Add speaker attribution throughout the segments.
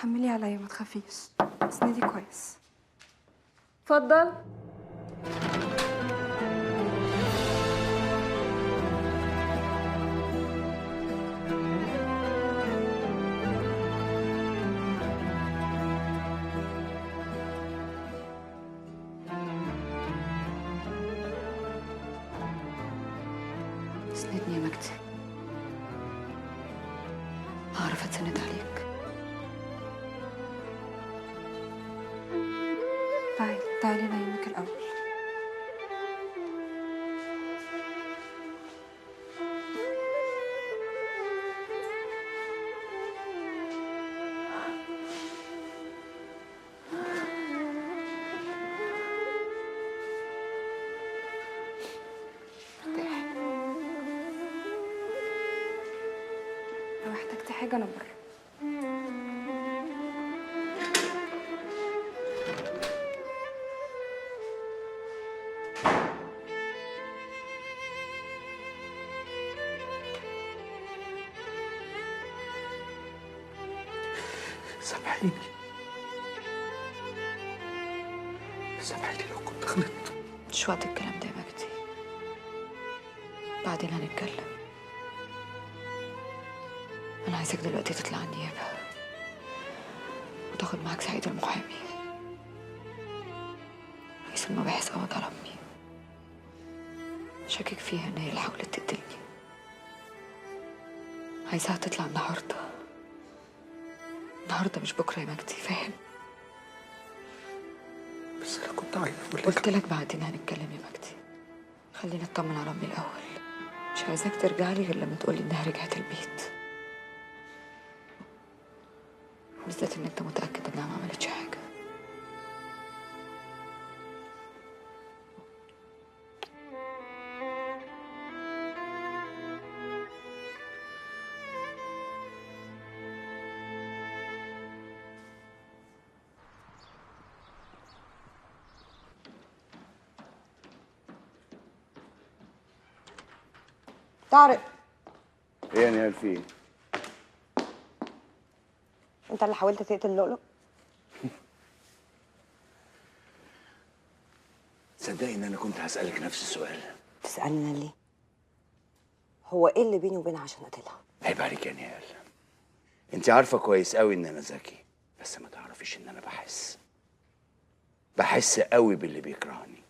Speaker 1: حملي عليا ما تخافيش، اسندي كويس. اتفضل. اسندني يا مجدي، هعرف اتسند عليك. تعالي تعالي نايمك الأول. ارتاحي، لو احتجتي حاجة أنا بره.
Speaker 2: سامحيني، سامحيني لو كنت غلطت.
Speaker 1: مش وقت الكلام ده يا مجدي، بعدين هنتكلم. أنا عايزك دلوقتي تطلع على النيابة وتاخد معاك سعيد المحامي. رئيس المباحث قبض على أمي، شاكك فيها إن هي اللي حاولت تقتلني. عايزاها تطلع النهارده، النهارده مش بكره يا مجدي، فاهم؟
Speaker 2: بس أنا كنت عايز أقول لك.
Speaker 1: قلت لك بعدين هنتكلم يا مجدي، خلينا نطمن على أمي الأول. مش عايزاك ترجع لي غير لما تقولي إنها رجعت البيت، بالذات إن أنت متأكد إنها ما عملتش حاجة.
Speaker 3: طارق.
Speaker 4: ايه يا نهال، في ايه؟
Speaker 3: انت اللي حاولت تقتل لؤلؤ؟
Speaker 4: تصدقي ان انا كنت هسألك نفس السؤال.
Speaker 3: تسألنا ليه؟ هو ايه اللي بيني وبينها عشان اقتلها؟
Speaker 4: عيب عليك يا نهال، انت عارفه كويس قوي ان انا ذكي، بس ما تعرفيش ان انا بحس، بحس قوي باللي بيكرهني.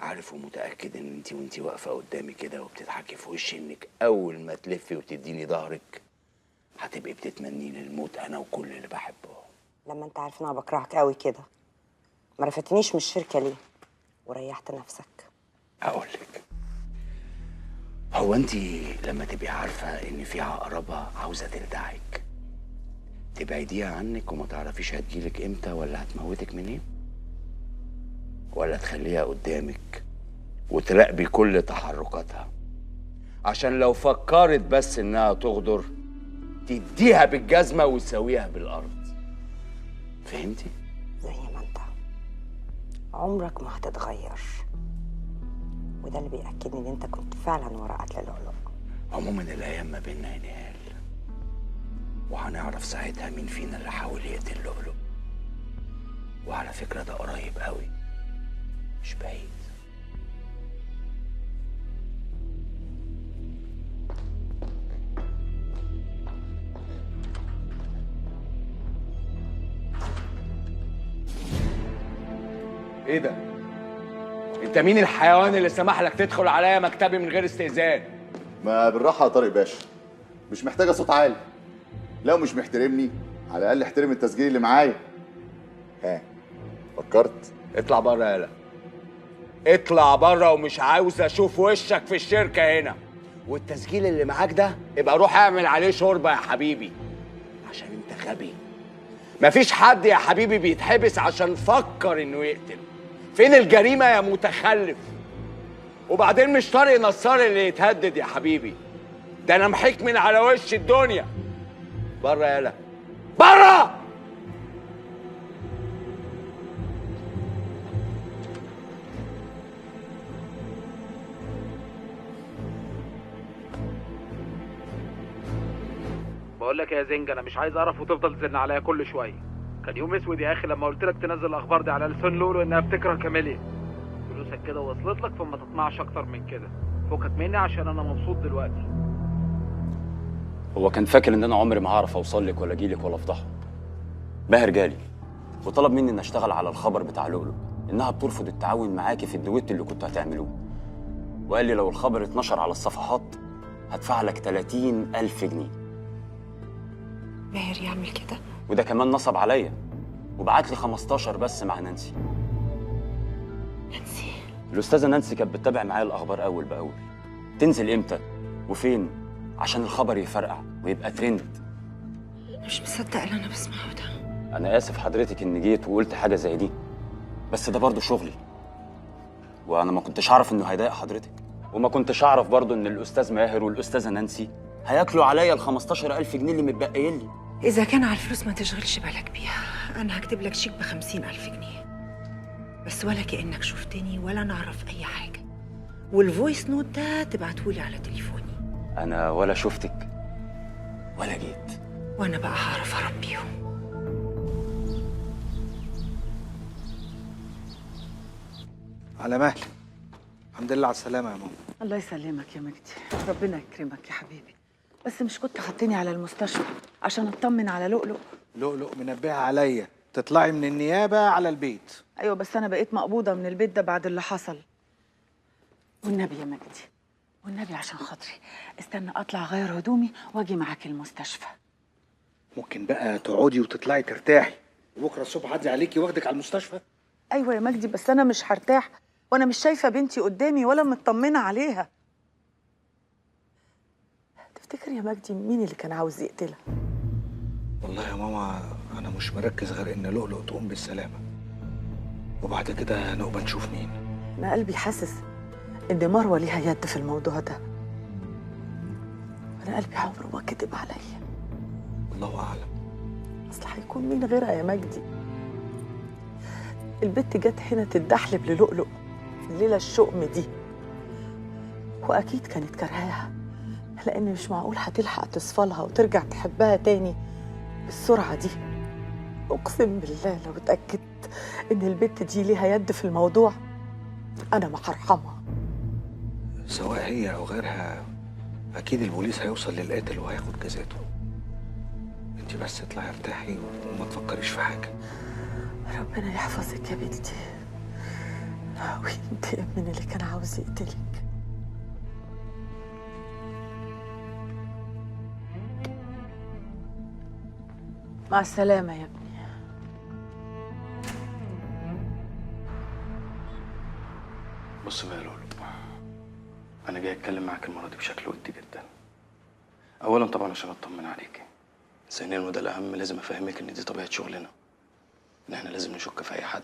Speaker 4: عارف ومتأكد ان انت وانت واقفة قدامي كده وبتضحكي في وشي انك اول ما تلفي وتديني ظهرك هتبقي بتتمني لي الموت انا وكل اللي بحبه.
Speaker 3: لما انت عارف ان انا بكرهك قوي كده، ما رفتنيش من الشركة ليه؟ وريحت نفسك.
Speaker 4: هقول لك، هو انت لما تبقي عارفة ان في عقربة عاوزة تلدعك تبعديها عنك وما تعرفيش هتجيلك امتى ولا هتموتك منين؟ ولا تخليها قدامك وتراقبي كل تحركاتها عشان لو فكرت بس انها تغدر تديها بالجزمه وتساويها بالارض. فهمتي؟
Speaker 3: زي ما انت عمرك ما هتتغير، وده اللي بيأكدني ان انت كنت فعلا ورا قتل لؤلؤ.
Speaker 4: عموما الايام ما بيننا يا نهال، وهنعرف ساعتها مين فينا اللي حاول يقتل لؤلؤ. وعلى فكرة ده قريب قوي، مش بعيد. ايه ده؟ انت مين الحيوان اللي سمح لك تدخل عليا مكتبي من غير استئذان؟
Speaker 5: ما بالراحة يا طارق باشا، مش محتاجه صوت عالي. لو مش محترمني على الاقل احترم التسجيل اللي معايا. ها فكرت؟
Speaker 4: اطلع بره يالا، اطلع بره، ومش عاوز اشوف وشك في الشركة هنا. والتسجيل اللي معاك ده ابقى روح اعمل عليه شوربة يا حبيبي، عشان انت غبي. مفيش حد يا حبيبي بيتحبس عشان فكر انه يقتل. فين الجريمة يا متخلف؟ وبعدين مش طارق نصار اللي يتهدد يا حبيبي، ده انا محيك من على وش الدنيا. بره يالا، بره.
Speaker 6: بقول لك يا زنج، انا مش عايز اعرف وتفضل تزن عليا كل شوية. كان يوم اسود يا اخي لما قلت لك تنزل الاخبار دي على لسان لولو انها بتكره كاميليا. فلوسك كده وصلت لك، فما تطمعش اكتر من كده. فكك مني عشان انا مبسوط دلوقتي.
Speaker 7: هو كان فاكر ان انا عمري ما هعرف اوصل لك ولا اجيلك ولا افضحه. ماهر جالي وطلب مني ان اشتغل على الخبر بتاع لؤلؤ انها بترفض التعاون معاكي في الدويت اللي كنتوا هتعملوه، وقال لي لو الخبر اتنشر على الصفحات هدفع لك 30,000 جنيه.
Speaker 1: ماهر يعمل كده؟
Speaker 7: وده كمان نصب عليا وبعت لي 15 بس مع نانسي.
Speaker 1: نانسي؟
Speaker 7: الاستاذة نانسي كانت بتتابع معايا الاخبار اول باول، تنزل امتى وفين عشان الخبر يفرقع ويبقى ترند.
Speaker 1: مش مصدقه اللي انا بسمعه ده.
Speaker 7: انا اسف حضرتك اني جيت وقلت حاجة زي دي، بس ده برضه شغلي، وانا ما كنتش اعرف انه هيضايق حضرتك، وما كنتش اعرف برضه ان الاستاذ ماهر والاستاذه نانسي هياكلوا عليا ال 15,000 جنيه اللي متبقيين لي.
Speaker 8: إذا كان على الفلوس ما تشغلش بالك بيها، أنا هكتب لك شيك ب50,000 جنيه بس، ولا كأنك شفتني ولا نعرف أي حاجة. وال voice note ده تبعتهولي على تليفوني.
Speaker 7: أنا ولا شفتك ولا جيت.
Speaker 8: وأنا بقى هعرف أربيهم.
Speaker 2: على مهلك. الحمد لله على السلامة يا ماما.
Speaker 9: الله يسلمك يا مجدي، ربنا يكرمك يا حبيبي. بس مش كنت خدتني على المستشفى عشان اطمن على لؤلؤ؟
Speaker 2: لؤلؤ منبهة عليا تطلعي من النيابة على البيت.
Speaker 9: ايوه بس انا بقيت مقبوضة من البيت ده بعد اللي حصل. والنبي يا مجدي، والنبي عشان خاطري استنى اطلع اغير هدومي واجي معاك المستشفى.
Speaker 2: ممكن بقى تقعدي وتطلعي ترتاحي، وبكره الصبح عدي عليكي واخدك على المستشفى.
Speaker 9: ايوه يا مجدي بس انا مش هرتاح وانا مش شايفه بنتي قدامي ولا مطمنه عليها. تفتكر يا مجدي مين اللي كان عاوز يقتلها؟
Speaker 2: والله يا ماما انا مش مركز غير ان لؤلؤ تقوم بالسلامة، وبعد كده نبقى نشوف مين.
Speaker 9: انا قلبي حاسس ان مروه ليها يد في الموضوع ده. انا قلبي عمره ما كدب عليا.
Speaker 2: الله اعلم.
Speaker 9: اصل هيكون مين غيرها يا مجدي؟ البت جت هنا تتدحلب للؤلؤ في الليلة الشؤم دي، واكيد كانت كرهاها، لان مش معقول هتلحق تصفلها وترجع تحبها تاني بالسرعة دي. اقسم بالله لو اتاكدت ان البت دي ليها يد في الموضوع انا ما هرحمها.
Speaker 2: سواء هي او غيرها اكيد البوليس هيوصل للقاتل وهياخد جزاته. انت بس اطلعي ارتاحي وما تفكريش في حاجة.
Speaker 9: ربنا يحفظك يا بنتي وينتقم من اللي كان عاوز يقتلك. مع السلامة يا ابني.
Speaker 10: بص بقى يا لولو، أنا جاي أتكلم معاك المرة دي بشكل ودي جدا. أولا طبعا عشان أطمن عليكي، ثانيا وده الأهم لازم أفهمك إن دي طبيعة شغلنا، إن إحنا لازم نشك في أي حد.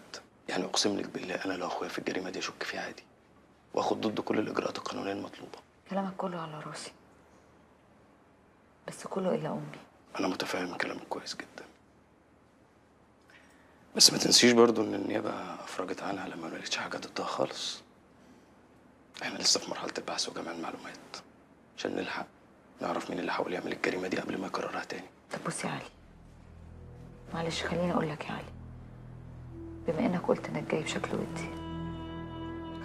Speaker 10: يعني أقسم لك بالله أنا لو أخويا في الجريمة دي أشك فيه عادي، وآخد ضده كل الإجراءات القانونية المطلوبة.
Speaker 1: كلامك كله على راسي، بس كله إلا أمي.
Speaker 10: أنا متفاهم كلامك كويس جدا، بس ما تنسيش برضو إن النيابة أفرجت عنها لما ما لقيتش حاجة ضدها خالص. إحنا لسه في مرحلة البحث وجمع المعلومات عشان نلحق نعرف مين اللي حاول يعمل الجريمة دي قبل ما يكررها تاني.
Speaker 1: طب بص يا علي، معلش خليني أقول لك يا علي، بما إنك قلت إنك جاي بشكل ودي،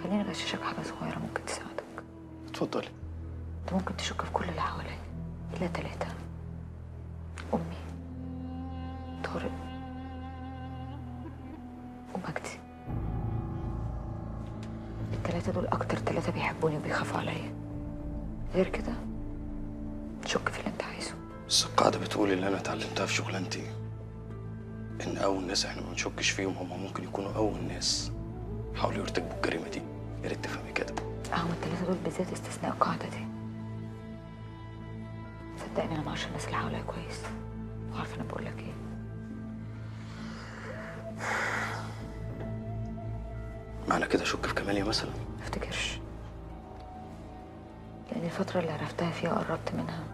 Speaker 1: خليني أغششك حاجة صغيرة ممكن تساعدك.
Speaker 10: اتفضلي.
Speaker 1: أنت ممكن تشك في كل اللي حواليا إلا 3: أمي، طارق، ومجدي. ال3 دول أكتر 3 بيحبوني وبيخافوا عليا. غير كده شك في اللي أنت عايزه.
Speaker 10: بس القاعدة بتقول اللي أنا اتعلمتها في شغلانتي إن أول ناس إحنا ما بنشكش فيهم هم ممكن يكونوا أول ناس حاولوا يرتكبوا الجريمة دي. يا ريت تفهمي كده.
Speaker 1: أهم ال3 دول بالذات استثناء القاعدة دي. صدقني أنا معرفش الناس اللي حواليا كويس، وعارفة أنا بقول لك إيه.
Speaker 10: معنى كده أشك في كماليا مثلا؟
Speaker 1: ما أفتكرش، لأن الفترة اللي عرفتها فيها قربت منها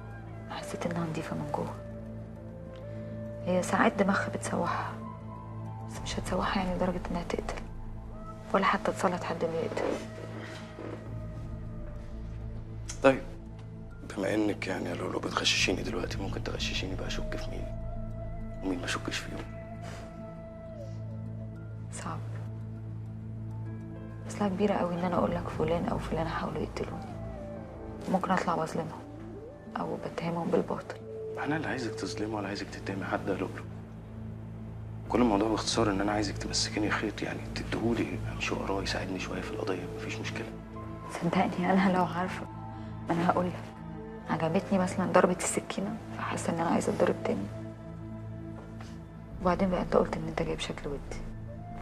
Speaker 1: حسيت إنها نضيفة من جوه. هي ساعات دماغها بتسوحها، بس مش هتسوحها يعني لدرجة إنها تقتل، ولا حتى تصالح حد إنه يقتل.
Speaker 10: طيب بما إنك يعني يا لولو بتغششيني دلوقتي، ممكن تغششيني بقى أشك في مين ومين ما أشكش فيهم؟
Speaker 1: صعب. اصلها كبيرة قوي ان انا اقول لك فلان او فلانه حاولوا يقتلوني. ممكن اطلع بظلمهم او بتهمهم بالباطل.
Speaker 10: انا اللي عايزك تظلمه ولا عايزك تتهمي حد يا لؤلؤ. كل الموضوع باختصار ان انا عايزك تمسكيني خيط، يعني تديهولي امشي وراه يساعدني شوية في القضية، مفيش مشكلة.
Speaker 1: صدقني انا لو عارفه انا هقول لك. عجبتني مثلا ضربه السكينة فحاسه ان انا عايزه اتضرب تاني. وبعدين بقى انت قلت ان انت جايب شكل ودي،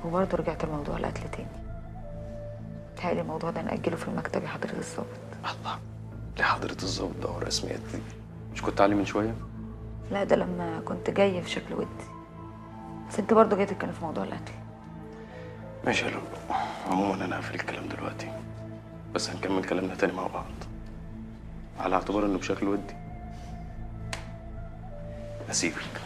Speaker 1: وبرضه رجعت الموضوع القتل تاني. متهيألي الموضوع ده نأجله في المكتب يا حضرة الظابط.
Speaker 10: الله، ليه حضرة الظابط ده والرسميات دي؟ مش كنت علي من شوية؟
Speaker 1: لا ده لما كنت جاية في شكل ودي، بس انت برضه جاي تتكلم في موضوع القتل.
Speaker 10: ماشي يا لولو، عموما انا هقفل الكلام دلوقتي، بس هنكمل كلامنا تاني مع بعض على اعتبار انه بشكل ودي. اسيبك.